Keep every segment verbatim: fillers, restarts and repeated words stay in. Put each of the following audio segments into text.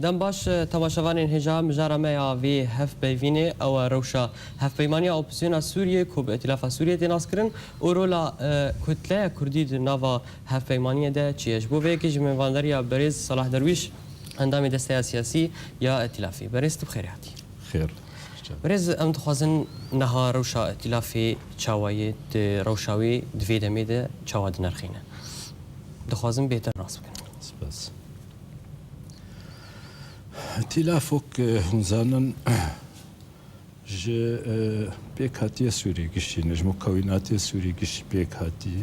Dem baş, e, temaşevanên hêja, mijara me ya vê hevpeyvînê ew e rewşa hevpeymaniya opozisyona Sûriyê ku bi Îtîlafa Sûriyê tê naskirin û rola, e, Kutleya Kurdî di nava hevpeymaniyê de çi ye. Ji bo vê yekê ji mêvandariya berêz Salah Derwîş, endamê Desteya Siyasî ya Îtîlafê. Berêz, tu bi xêrê hatî. Xêr. Berêz, em dixwazin niha rewşa Îtîlafê çawa ye, di rewşa wê di vê demê de çawa dinerxîne. Dixwazin bêhtir nas bikin. Spas. Îtîlaf wek, e, hûn zanin, ji, e, pêkhatiyê Sûrî giştî ne, ji mukewînatê Sûrî giştî pêk hatî.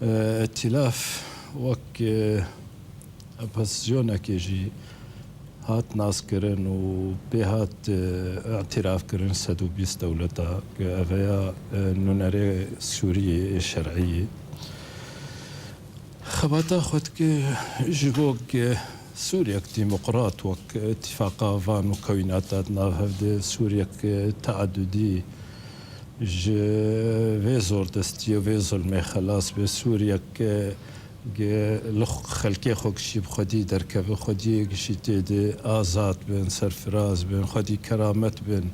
E, Îtîlaf wek, e, opozisyonekê jî hat naskirin û pê hat, e, îtîrafkirin sed û bîst dewleta, ku ev ya, e, nûnerê Sûriyê ê şer'î ye. Xebata xwe dike ji bo, e, Sûriyek demokrat wek îtîfaqa van mukewînata di nav hev de, Sûriyek, e, teadudî ji vê zordestiyê û vê zulmê xelas be, Sûriyek, e, ge-, li xwe, xelkê xwe gişî bi xwedî derkeve, xwediyê gişî tê de azad bin, serfiraz bin, xwedî keramet bin.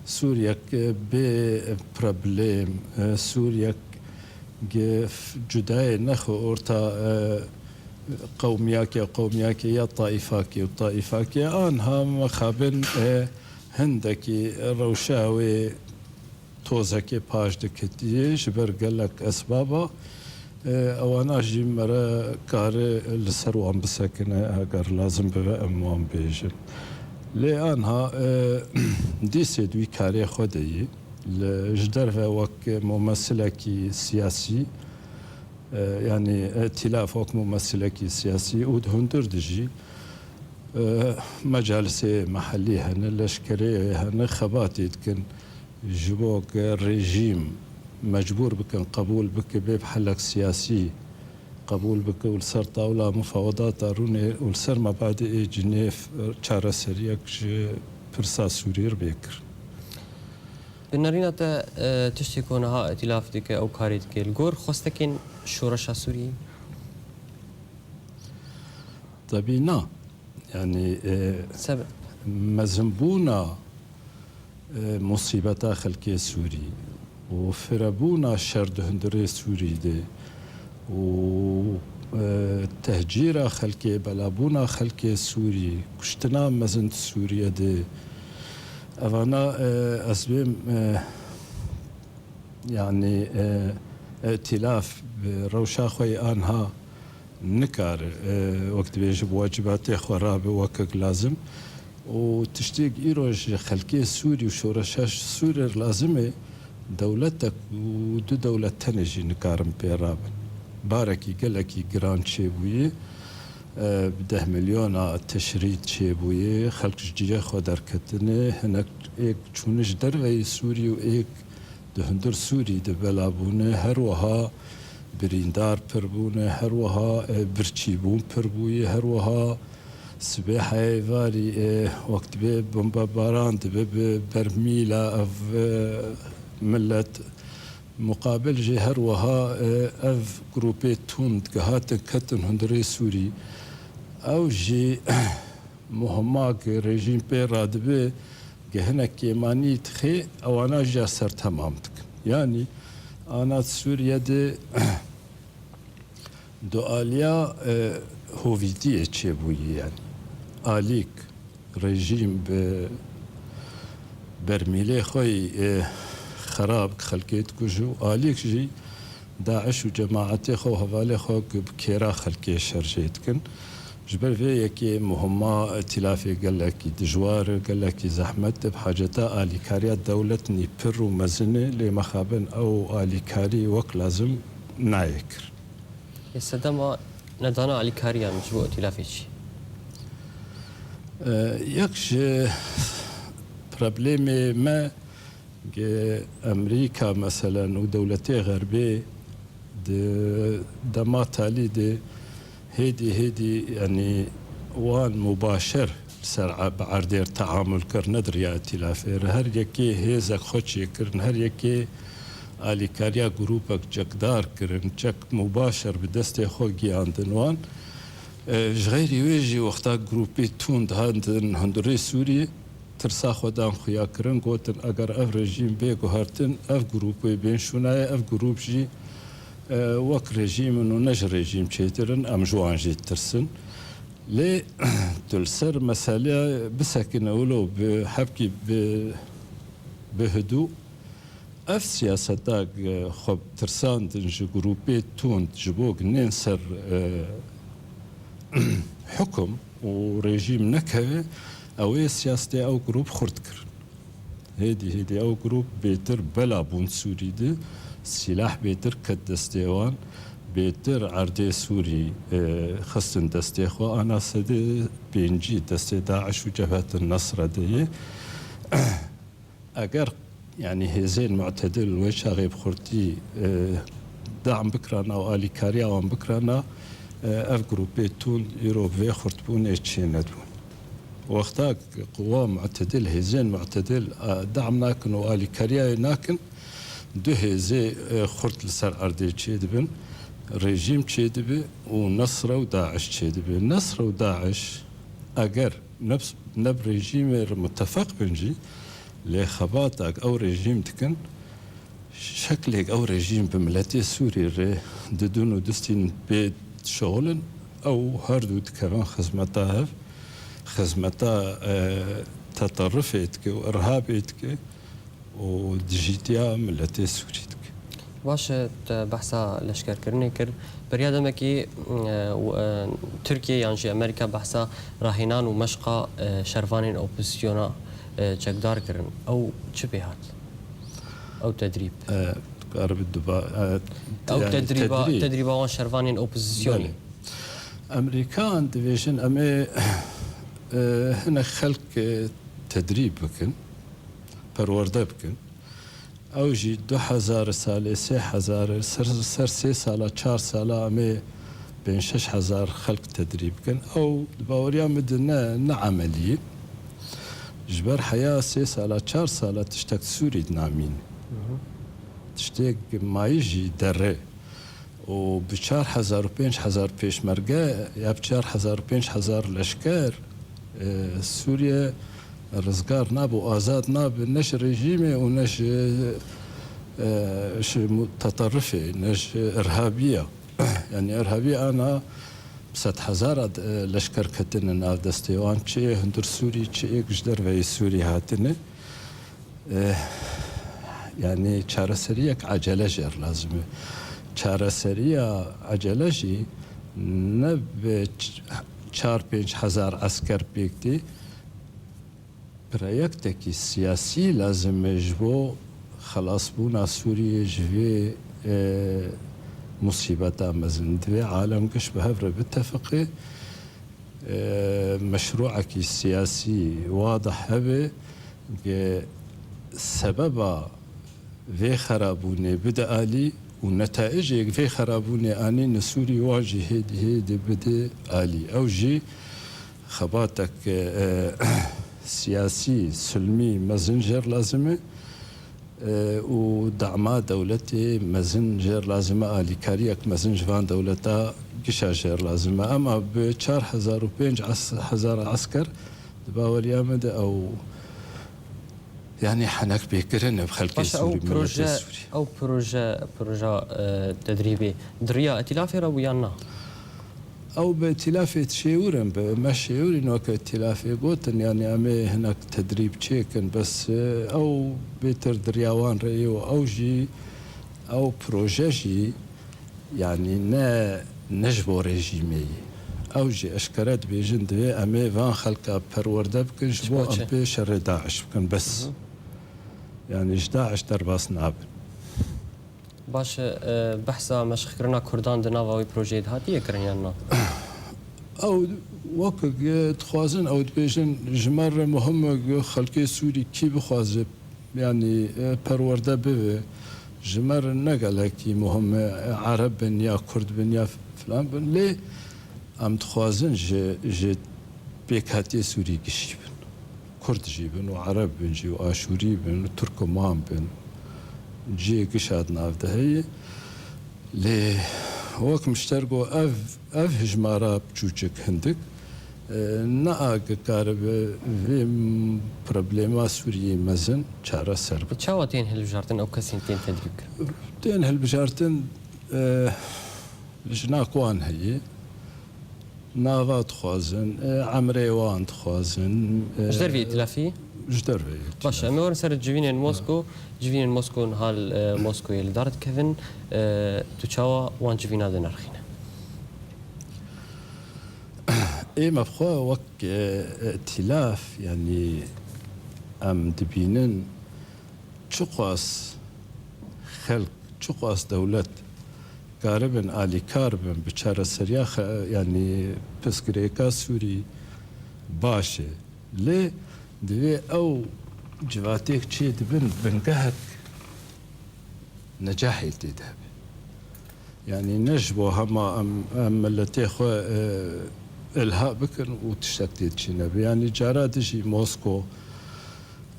Sûriyek, e, bê problem, e, Sûriyek ge-, f-, cudayê nexwe orta, e, qewmiyakê, qewmiyakê ya taîfakê û taîfakê. Anha mixabin, e, hindekî rewşa wê tozekê paş diketiye ji ber gelek esbaba. E, ewana jî mere kare li ser wan bisekine, eger lazim bibe em wan bêjin. Lê anha, e, dîsê di wî karê xwe de yî. Li, ji derve wek mumesilekî siyasî, e, yanî, e, îtîlaf wek mumesilekî siyasî û di hundir dijî, e, mecalisê mehellî hene, leşkerê hene, xebatê dikin. Ji bo ke rejîm mecbûr bikin, qebûl bike, bê bi helek siyasî qebûl bike û li ser tawla mufawedata rûnê û li ser mebadiê Cinêv çareseriyek ji pirsa Sûriyê re bê kir. Bi nerîna te, e, tiştê ku niha îtîlaf dike, ew karê dike, li gor xwestekên şoreşa Sûriyê? Tebî na. Yanî, e, Sebep? mezinbûna, e, musîbeta xelkê Sûrî û firebûna şer di hundirê Sûrî de û, e, tehcîra xelkê, belabûna xelkê Sûrî, kuştina mezin di Sûriye de, evana, e, ez bêm, e, Yanî, e, îtîlaf bi rewşa xwe yê anha nikare, e, wek dibêje bi wecibatê xwe rabe wekek lazim. Û tiştêk îro ji xelkê Sûrî û şoreşa Sûrî re lazim e, dewletek û du dewlet tenê jî nikarin pê rabin. Barekî gelekî giran çêbûye, e, bi deh milyona teşrîd çêbûye, xelk ji cihê xwe derketine, hinek êk çûne ji derveyî Sûrî û êk di hundir Sûrî de bela bûne, her wiha birîndar pir bûne, her wiha, e, birçîbûn pir bûye, her wiha sibê heyvarî, e, wek dibe bombebaran dibe bi bermîla ev, e, milet. Muqabil jî her wiha, e, ev grûpê tund dihatin ketin hundirê Sûrî. Ew jî muhima ku rejîm pê radibe, ku hinek kêmanî dixê, ewana jî ya ser temam dikin. Yanî ana Sûriye de dualiya, e, hovîtiyê çêbûyî, yanî alîk rejîm bi bermîlê xwe yî, e, xerab xelkê dikuje û alîk jî DAIŞ û cemaetê xwe û hevalê xwe ku bi kêra xelkê şer jê dikin. Ji ber vê yekê muhima îtîlafê gelekî dijwar e, gelekî zehmet e, bi haceta alîkariya dewlet nî pir û mezin e, lê mexabin ew alîkarî wek lazim nayê kir. Lê sedema nedana alîkariyan ji bo îtîlafê çi? E, yek ji problemê me Ge Amerîka, meselen, û dewletê Xerbê di dema talî de hêdî hêdî, yanî, wan mubaşer li ser e-, bi erdê re teamul kir, ne di riya îtîlafê re. Her yekê hêzek xwe çêkirin, her yekê alîkariya grûpek çekdar kirin, çek mubaşer bi destê xwe giyandin wan. E, ji xeyrî wê jî wexta grûpê tund hatin hundirê Sûriyê, tirsa xwe dan xuya kirin, gotin, eger ev rejîm bê guhertin, ev grûp wê bên şûnayê, ev grûp jî, e, wek rejîm in û ne ji rejîm çêtir in, em ji wan jî ditirsin. Lê tu li ser meseleya bisekine wilo bi hebkî bi, bi hidû, ev siyaseta xwe tirsandin ji grûpê tund ji bo ginên ser, e, hukum û rejîm nekeve, ew ê siyasetê ew grûp xurt kirin. Hêdî hêdî ew grûp bêtir bela bûn Sûrî di, sîlah bêtir ket destê wan, bêtir erdê Sûrî, e, xistin destê xwe, ana sedê pêncî destê DAIŞ û Cebhetin Nesre de ye. Eger, yanî, hêzên mu'tedil wê çaxê bi xurtî, e, dam bikirana û alîkariya wan bikirana, e, ev grûpê tund îro bi vê xurtbûnê çê nedibûn. Wexta quwa mu'tedil, hêzên mu'tedil, e, dam nakin û alîkariya wê nakin, du hêzê, e, xurt li ser erdê çêdibin, rejîm çêdibe û Nesre û DAIŞ çêdibe. Nesre û DAIŞ eger ne bi, ne bi rejîmê re mitefeq bin jî, lê xebatak ew rejîm dikin, şeklêk ew rejîm bi miletê Sûrî re didin û distîn pê dişixulin, ew her du dikevin xizmeta hev, xizmeta, e, teterifê dike û irhabê dike û dijîtiya miletê Sûrî dike. Baş e, te behsa leşkerkirinê kir. Beriya demekî, e, w-, e, Tirkiye yan jî Amerîka behsa rahînan û meşqa, e, şervanên opozisyona, e, çekdar kirin. Ew çi pê hat? Ew tedrîb. E, dikare bi duba-, e, Ew yani tedrîba, tedrîb. Tedrîba wan şervanên opozisyonê. Belê. Amerîkan dibêjin, em ê, e, hinek xelk, e, tedrîb bikin, perwerde bikin. Ew jî du hezar salê, sê hezar, ser, ser sê sala, çar sala em ê pênc şeş hezar xelk tedrîb bikin. Ew di baweriya min de ne, ne emelî ye. Ji ber heya sê sala, çar sala tiştek Sûrî dinamîne. Tiştê mayî jî derê. Û bi çar hezar û pênc hezar pêşmerge ya bi çar hezar û pênc hezar leşker, e, Sûriye rizgar nabe û azad nabe, ne ji rejîmê û ne ji, e, ji mutaterifê, ne ji irhabiya. Yanî irhabiya ana bi sed hezara, e, leşker ketine nav destê wan. Çi ê hundir Sûrî, çi êk ji derveyî Sûrî hatine. Eh, yanî çareseriyek ecele jê re lazim e. Çareseriya ecele jî ne bi ç-, çar pênc hezar esker pêk tê. Proyektekî siyasî lazim e ji bo xelasbûna Sûriyê ji vê, eh, musîbeta mezin. Divê alem giş bi hev re bitefiqe. E, meşrûekî siyasî wadih hebe ke sebeba vê xerabûnê bide alî û netayicê vê xerabûnê anîne Sûrî wan jî hêdî hêdî bide alî. Ew jî xebatek, e, siyasî, silmî mezin jê re lazim e. E, û dema dewletê mezin jê re lazim e, alîkariyek mezin ji van dewleta gişa jê re lazim e. Ema bi çar hezar û pênc hezar esker di baweriya min de ew, yanî henek pêkirin e bi xelkê Sûrî, miletê Sûrî. Ew proje, proje, proja, e, tedrîbê di riya îtîlafê re bû yan na? Ew bi îtîlafê dişêwirin, bi me şêwirîn weke îtîlafê gotin, yanî em ê hinek tedrîb çêkin, bes, e, ew bêtir di riya wan re ye û ew jî, ew proje jî, yanî ne, ne ji bo rejîmê ye. Ew jî eşkere dibêjin, divê em ê van xelka perwerde bikin, ji bo em pê şerê DAIŞ bikin, bes. Yanî ji DAIŞ derbas nabin. Baş e, e, behsa meşqkirina Kurdan di nava wê projeyê de hatiye kirin yan na? Ew wek, e, dixwazin, ew dibêjin, ji me re muhim e, xelkê Sûrî kî bixwaze, yanî, e, perwerde bibe. Ji me re ne gelekî muhim e, e, Ereb bin ya Kurd bin ya filan bin. Lê em dixwazin ji, ji pêkhatiyê Sûrî gişî bin. Kurd jî bin û Ereb bin jî û Aşûrî bin û Turkoman bin. Cihê gişa di nav de heye. Lê Wek min ji te re got, ev, ev hijmara biçûçik hindik, e, ne agir karibe vê problema Sûriyê mezin çareser bikin. Çawa tên hilbijartin ew kesên tên tedbîr kirin? Tên hilbijartin, e, jinak wan heye, nava dixwazin, e, emrê wan dixwazin, e, Ji dervê îtilafî? Ji dervê îtilafî. Baş e, em ê werin ser civînên Mosko. Civînên Mosko niha li, e, Moskoyê li dar dikevin. E, tu çawa wan civîna dinirxîne? Ê me bi xwe wek, e, îtilaf, yanî em dibînin çiqas xelk, çiqas dewlet karibin alîkar bin bi çareseriya xe-, yanî pirsgirêka Sûrî baş e. Lê divê ew civatêk çê dibin bingehek necahê tê de hebe. Yanî ne ji bo hema em, em miletê xwe, e, ilha bikin û tiştek tê çî nebe. Yanî cara dijî Mosko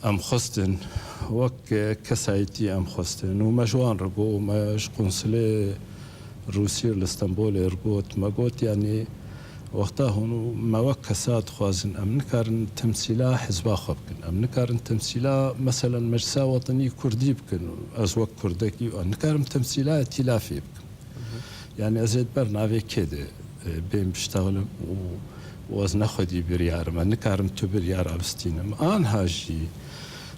em xwestin, wek, e, kesayetî em xwestin û me ji wan re got û me ji qunsulê Rûsî li Stenbolê re got, me got, yanî wexta hûn û me wek kesa dixwazin, em nikarin temsîla hizba xwe bikin. Em nikarin temsîla, meselen, Meclisa Wetenî Kurdî bikin. Ez wek Kurdekî, em nikarin temsîla îtîlafê bikim. Yanî ez ê di ber navê kê de, e, bêm biştexlim û, û ez ne xwedî biryar im. Ez nikarim tu biryara bistînim. Anha jî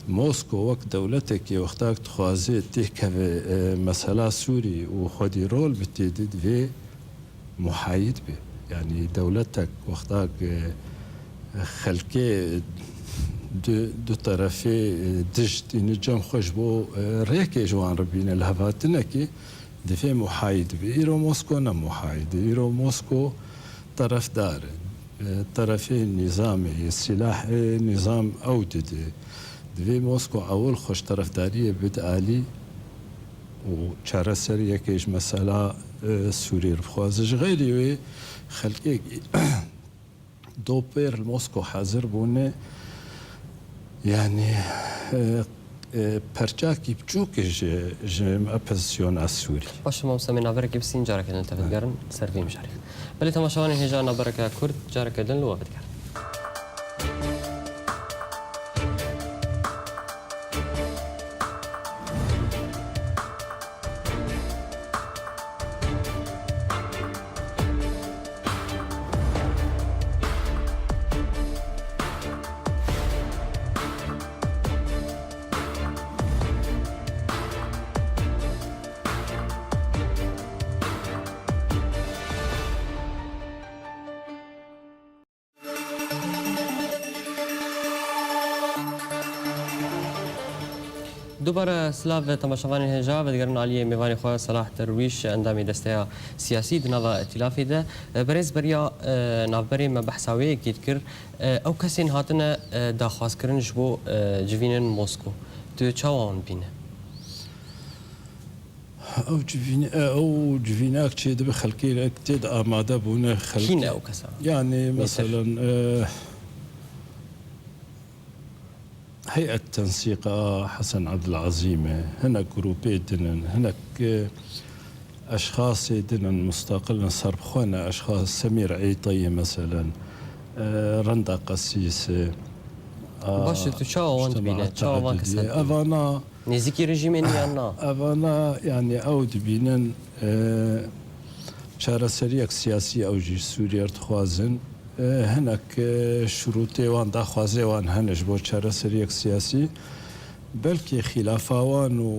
Mosko wek dewletekê wextak dixwaze têkeve, e, mesela Sûrî û xwedî rol bidê, divê muhayîd be. Yanî dewletek wextak, e, xelkê du, du terefê, e, dij tîne cem xwe ji bo, e, rêkê ji wan re bîne, li hevatinekê divê muhayîd be. Îro Mosko ne muhayîd e. Îro Mosko terefdar e. E, terefê nîzamê ye, sîlahê nîzam ew dide. Divê Mosko ewil xwe ji terefdariyê bide alî û çareseriyekê ji mesela, e, Sûriyê re bixwaze. Ji xeyrî wê xelkê dopêr li Mosko hazir bûne, yanî, e, e, perçakî biçûk e ji, ji opozisyona Sûrî. Baş e, mamoste, em ê navberekê bistînin, careke din li te vedigerin ser vê mijarê. Belê temaşevanên hêja, navbereke kurt careke din li we vedigerin. Dubare silav temaşevanên hêja, vedigerin aliyê mêvanê xwe Selah Derwîş, endamê desteya siyasî di nava îtîlafê de. Berêz beriya, e, navberê me behsa wê yekê dikir. E, ew kesên hatine, e, daxwazkirin ji bo, e, civînên Mosko. Tu çawa wan bîne? Ew civîn-, e, ew civînak çêdibe xelkê tê de amade bûne, xelkê. Kî ne ew kesa? Yanî, meselen, e, Heyet Tensîqa Hesen Ebdulazîm e, hinek grûpê din in, hinek, e, eşxasê din in, mustaqil in, serbixwe ne, eşxas Semîr Îtayê, meselen, e, Renda Qesîs e, a, Baş e, tu çawa wan dibîne? Çawa van kesan dibîne? Evana Nêzîkî rejîmê ne yan na? Evana, yanî, ew dibînin, e, çareseriyek siyasî ew jî ji Sûriyê re dixwazin. E, hinek, e, şurûtê wan, daxwazê wan hene ji bo çareseriyek siyasî. Belkî xîlafa wan û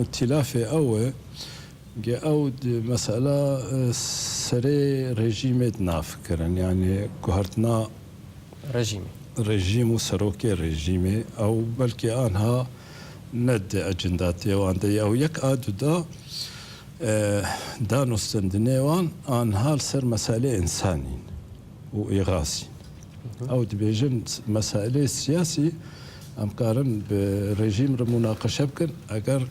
îtîlafê ew e, ge ew di mesela, e, serê rejîmê di nav kirin, yanî guhertina Rejîmê. Rejîm û serokê rejîmê, ew belkî anha ne di ecindatê wan de ye. Ew yek a du da, e, danûstendinê wan anha li ser meselê însanî û îxasî. Ew dibêjin, meselê siyasî em karin bi rejîm re munaqeşe bikin, eger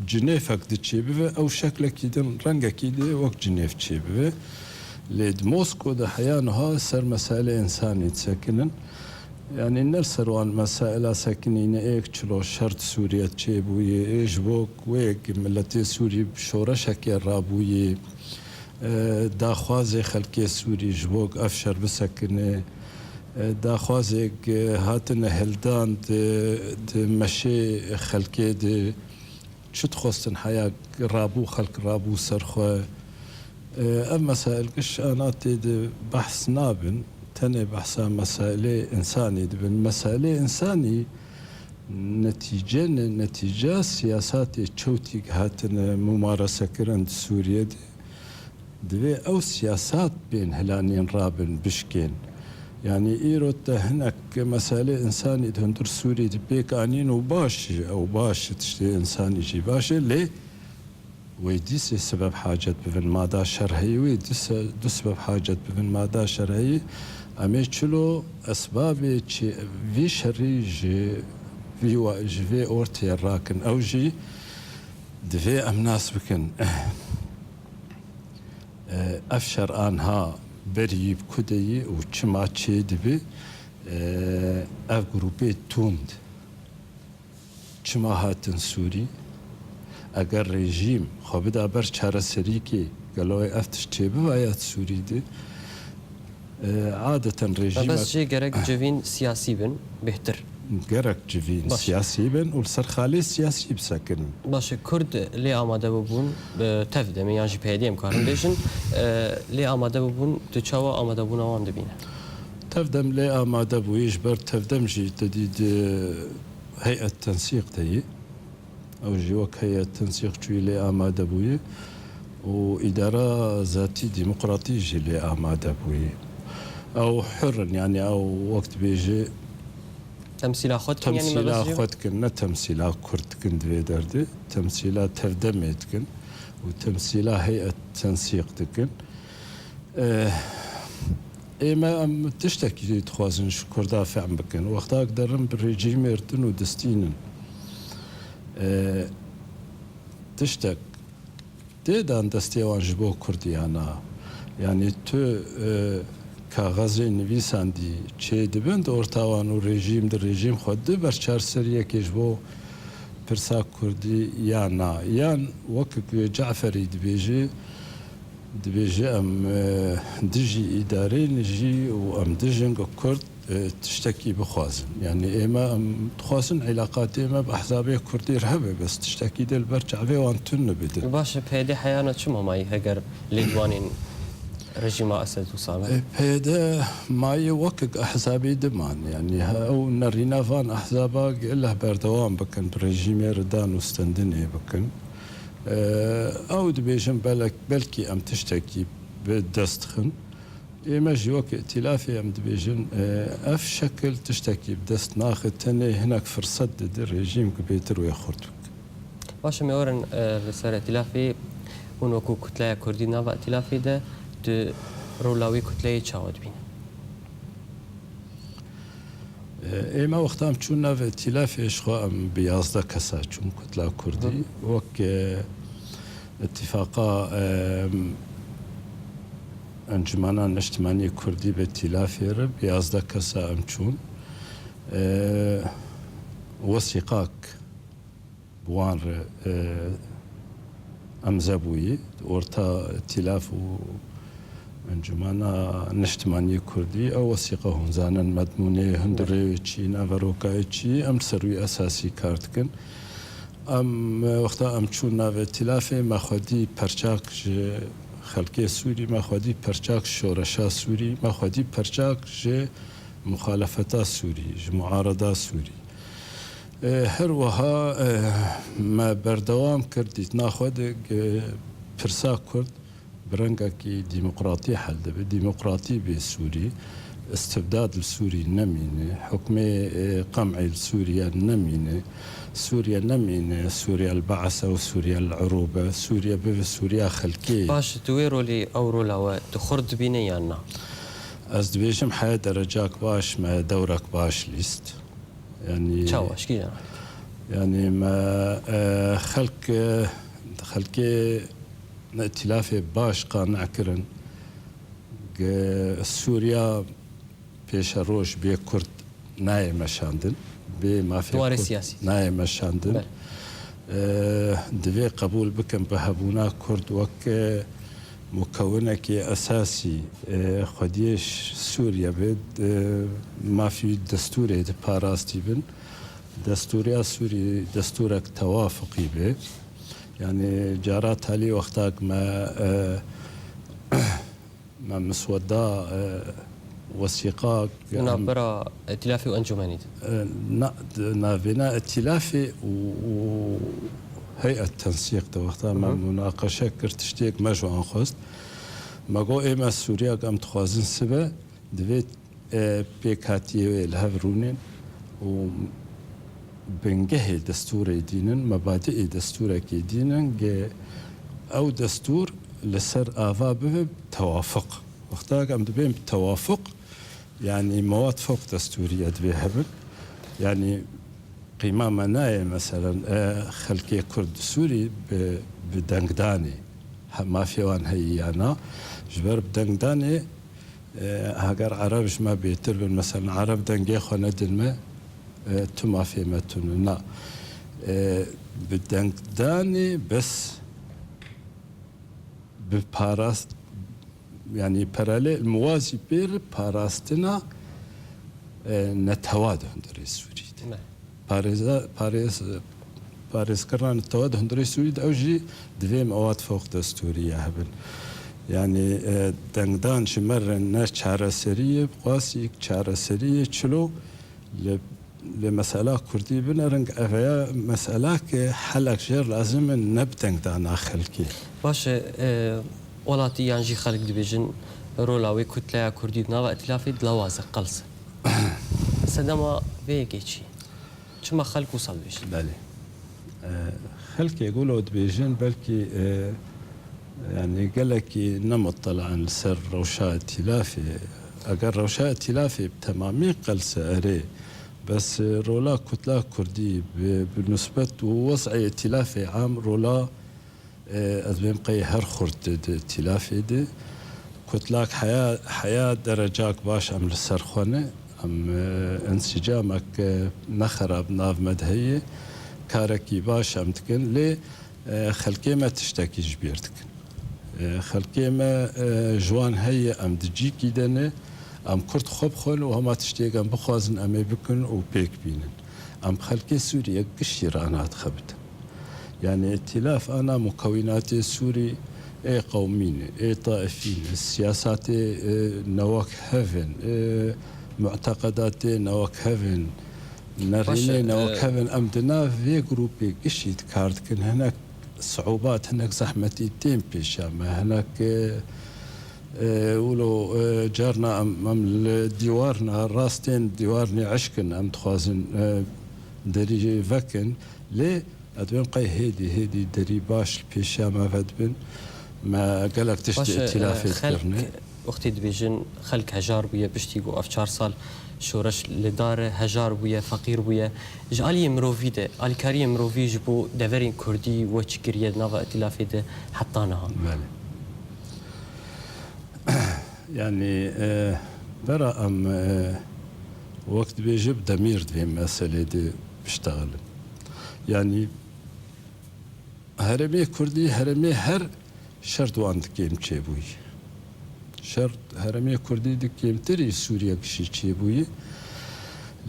Cinêvek di çêbibe, ew şeklekî din, rengekî dê wek Cinêv çêbibe. Lê di Mosko de heya niha ser meselê însanî disekinin. Yanî ne li ser wan mesaila sekinîne, ê yek çilo şer di Sûriye çêbûye, ê ji bo wê yek miletê Sûrî bi şoreşekê rabûye, e, daxwazê xelkê Sûrî ji bo ku ev şer bisekine, e, daxwazek, e, hatine hildan di, di meşê xelkê de çi dixwestin heya rabû, xelk rabû ser xwe. E, ev mesail giş ana tê de behs nabin, tenê behsa mesailê însanî dibin. Mesailê însanî netîce ne, netîca siyasatê çewtî hatine mumaresekirin di Sûriyê de. Divê ew siyasat bên hilanên rabin bişkên. Yanî îro te hinek meselê însanî di hundir Sûrî di pêk anîn û baş e, ew baş e, tiştê însanî jî baş e, lê wê dîsê sebeb hacet bibin mada şer heyî, wê dîse du sebeb hacet bibin mada şer heyî. Em ê çilo esbabê çi vî şerî ji vî wa-, ji vê ortê rakin. Ew jî divê em nas bikin. E, ev şer anha berî bi ku de yî û çima çêdibe, e, ev grûpê tund çima hatin Sûrî? Eger rejîm xwe bida ber çareserîkê, gelo ev tişt çêbiba ya di Sûrî de? E, adeten rejîmek... Mebest jî gerek civîn siyasî bin, bêhtir. Gerek civîn Baş. siyasî bin û li ser xalê siyasî bisekinin. Baş e, Kurd lê amade bûbûn, e, tev demê yan jî P Y D'ê em karin bêjin, e, lê amade bûbûn, tu çawa amadebûna wan dibîne? Tevdem lê amade bûyî, ji ber tevdem jî te dî di heyet tensîq de yî. Ew jî wek heyet tensîq çûyî lê amade bûyî û îdara zatî demokratî jî lê amade bûyî. Ew hur in, yanî ew wek dibêje Temsîla xwe dikin, yanî temsîla mebest jî? xwe dikin, ne temsîla Kurd dikin di vê derdê. Temsîla tevdemê dikin û temsîla heyet tensîq dikin. Eh, ê me em tiştekî dixwazin ji Kurda fehm bikin. Wexta ku derin bi rejîmê re din û distînin. Eh, tiştek tê dan destê wan ji bo Kurdiyana. Yanî tu, eh, kaxezê nivîsandî çê dibin di orta wan û rejîm di rejîm xwe di ber çarseriyekê ji bo pirsa Kurdî ya na. Yan wek ku Caferî dibêje, dibêje em, e, dijî îdarê in jî û em dijin ku Kurd, e, tiştekî bixwazin. Yanî ême em dixwazin îlaqatê me bi ehzabê Kurdî re hebe, bes tiştekî dê li ber çavê wan tune bidin. Baş e, P Y D heyana çima mayî heger lêdwanên rejîma Esed û Salih? E, P Y D mayî wekek ehzabî diman. Yanî he, ew nerîna van ehzaba geleh berdewam bikin, bi rejîmê re dan û stendinê bikin. Ew dibêjin belek, belkî em tiştekî bi dest dixin. Ême jî wek îtîlafê em dibêjin, ev şekil tiştekî bi dest naxe, tenê hinek firset dide rejîm ku bêtir wê xurt bike. Baş e, me werin, e, li ser îtîlafê, hûn wekû kutleya Kurdî nava îtîlafê de, tu rola wî kutleyê çawa dibîne? Ê me wexta em çûn nav îtîlafê, ji xwe em bi yazdeh kesa çûn Kutla Kurdî. Hı. Wek, e, îtîfaqa, e, Encûmena Niştimanî Kurdî bi îtîlafê re bi yazdeh kesa em çûn. E, wesîqak bi wan re, e, emze bûyî, orta îtîlaf û Encûmena Niştimanî Kurdî, ew wesîqe hûn zanin, medmûnê hundirê wê çi, naveroka wê çi, em li ser wî esasî kar dikin. Em, e, wexta em çûn navê îtîlafê, me xwedî perçak ji xelkê Sûrî, me xwedî perçak ji şoreşa Sûrî, me xwedî perçak ji muxalefeta Sûrî, ji muareda Sûrî. E, her wiha, e, me berdewam kir dîtina xwe de, e, pirsa Kurd bi rengekî demokratî hel dibe, demokratî bê Sûrî, istibdad li Sûrî nemîne, hukmê, e, qem'î li Sûriye nemîne, Sûriye nemîne, Sûriye li Be'se û Sûriye li Irûbe, Sûriye bibe Sûriya xelkê. Baş, tu wê rolî, ew rola we, tu xurt dibîne yan na? Ez dibêjim, heye derecak baş, me dewrek baş lîst. Yanî çawa, ji kîjan? Yanî me, e, xelk, e, xelkê îtîlafê baş qane kirin. Ge-, Sûriya pêşeroj bê Kurd nayê meşandin. Bê mafê Kurd nayê meşandin. Belê. E, divê qebûl bikin bi hebûna Kurd wek, e, mukewinekî esasî, e, xwediyê ş-, Sûriye be, e, mafî destûrê diparastî bin. Destûriya Sûrî destûrek tewafuqî be. Yanî cara talî wextak me, e, me misweda, e, wesîqa Di navbera Îtîlafê û Encûmenê de. E, na, di navbêna Îtîlafê û, û Heyet Tensîq de wexta me Hı hı. munaqeşe kir, tiştêk me ji wan xwest. Me got, ê me Sûriyek em dixwazin sibe, divê, e, pêkhatiyê wê li hev rûnên û bingehê destûrê dînin, mebadiê destûrekê dînin, ge ew destûr li ser ava bibe tewafuq. Wexta em dibên bi tewafuq, yanî mewad fewq destûrî ye divê hebin. Yanî qîma me nayê, meselen, e, xelkê Kurd Sûrî bi, bi dengdanê, he, mafê wan heyî ya na, ji ber bi dengdanê, e, heger Ereb ji me bêtir bin, meselen, Ereb dengê xwe nedin me, e, tu mafê me tune. Na. E, bi dengdanê bes bi parast, yanî paralel muwazî pêr parastina, e, netewa di hundirê Sûrî de. Ne. Parêza-, parêz-, parêzkirina netewa di hundirê Sûrî de ew jî divê mewad fewq destûrî ya hebin. Yanî, e, dengdan ji me re ne çareserî ye, bi qasî çareserî ye, çilo li, li mesela Kurdî binerin, ev ya mesela ke helek jê lazim in, ne bi dengdana xelkê. Baş e, e, welatî yan jî xelk dibêjin, rola wê kutleya Kurdî di nava Îtîlafê dilawaz e, qels e. Sedema vê yekê çi ye? Çima xelk wisa dibêjin? Belê. E, xelkê wilo dibêjin, belkî, e, yanî gelekî ne muttela in li ser rewşa Îtîlafê. Eger rewşa Îtîlafê bi temamî qels e, erê. Bes, e, rola kutla Kurdî bi, bi nisbet û wez'ê Îtîlafê am rola, e, ez bêm qey her xurt di, di Îtîlafê de. Kutlak heya, heya derecak baş em li ser xwe ne. Em, e, însicamek, e, ne xerab nav me de heye. Karekî baş em dikin. Lê, e, xelkê me tiştekî ji bîr dikin. E, xelkê me, e, ji wan heye, em di cîkî de ne. Em Kurd xwe bi xwe ne û hema tiştêk em bixwazin em ê bikin û pêk bînin. Em bi xelkê Sûriyê giştî re ana dixebitin. Yanî Îtîlaf ana mukewînatê Sûrî ê qewmî ne, ê taifî ne, siyasatê, e, ne wek hev in, e, muteqedatê ne wek hev in, nerînê Baş e, ne wek e, hev in. Em di nav vê grûpê giştî di kar dikin. Hinek siûbat, hinek zehmetî tên pêşiya me, hinek, e, e, wilo, e, carna em, em li dîwarna rastên dîwarnê eşk in, em dixwazin, e, derî vekin. Lê ez dibêm qey hêdî hêdî derî baş li pêşiya me vedibin. Me gelek tişt Baş e, Îtîlafê e, xelk, dikirine. Wextê dibêjin xelk hejar bûye piştî ku ev çar sal şoreş li dar e, hejar bûye, feqîr bûye. Ji aliyê mirovî de, alîkariyê mirovî ji bo deverên Kurdî we çi kiriye di nava Îtîlafê de heta niha? Belê. Yanî, e, bera em, e, wek dibêje bi demîr di vê meselê de biştexilin. Yanî herêmê Kurdî, herêmê her şer di wan di kêm çêbûyî. Şer herêmê Kurdî di kêmtirî Sûriye gişî çêbûyî.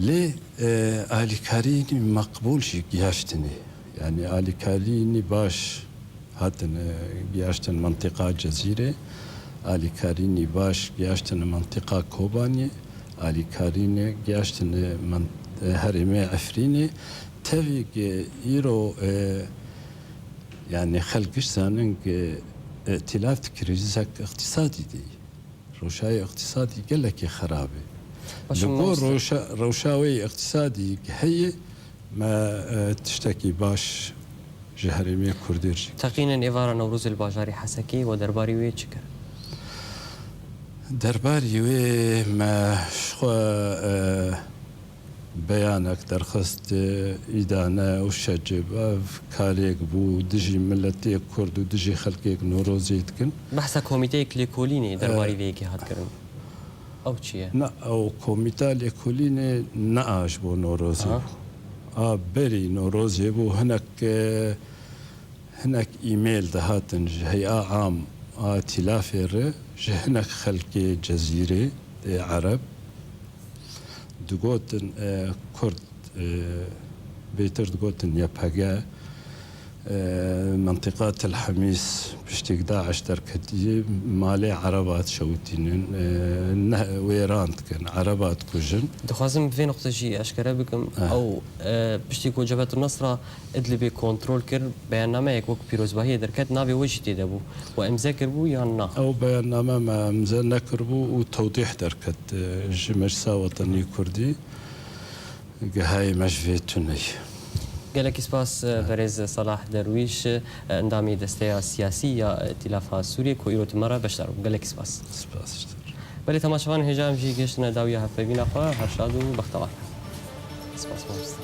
Lê, e, alîkarînî meqbûl jî gihaştinê. Yanî alîkarînî baş hatin, e, gihaştin mentiqa Cezîrê. Alîkarînî baş gihaştin mentiqa Kobanî. Alîkarînî gihaştin men-, e, herêmê Efrînî. Tevî ki îro, e, yanî xelk giş zanin ki, e, Îtîlaf di krîzek îqtîsadî de ye. Rewşayê îqtîsadî gelekî xerab e. Baş Li gor mamoste. rewşa, rewşa wê îqtîsadî heye, me, e, tiştekî baş ji herêmê Kurdî re jî. Teqînên êvara Newrozê li bajarê Hesekê we derbarî wê çi kir? Derbarî wê me ji xwe, e, beyanek derxist, e, îdane û şecib. Ev karêk bû dijî miletê Kurd û dijî xelkêk Newrozê dikin. Behsa komîteyek lêkolînê derbarî E, vê yekê hat kirin. Ew çi ye? Na, ew komîta lêkolînê ne a ji bo Newrozê Aha. bû. A berî Newrozê bû. Hinek, e, Hinek e-mail dihatin ji Heya Am A tîlafê re ji hinek xelkê Cezîrê, ê Ereb, digotin, e, Kurd, e, bêtir digotin Y P G, e, mentiqa Tel Hemîs piştî ku DAIŞ derketiye, malê Ereba dişewitînin, e, ne, wêran dikin, Ereba dikujin. Dixwazim vê nuqte jî eşkere bikim. Eh. Ew, e, piştî ku Cebhetul Nusra Idlibê kontrol kir, beyannameyek wek pîrozbahiyê derket, navê we jî tê de bû. We îmze kiribû yan na? Ew beyanname me îmze nekiribû û tewdîh derket, e, ji Meclisa Wetenî Kurdî. Gihayê me ji vê tuneyê. Gelekî spas, e, berêz Salah Derwîş, e, endamî desteya siyasî ya, e, Tîlafa Sûriyê ku îro tu me re beşdar bû. Gelekî spas. Spas ji te. Belê temaşevan, hêja em jî gihiştine dawiya hevpeyvîna xwe. Her şad û bextewar. Spas mamoste.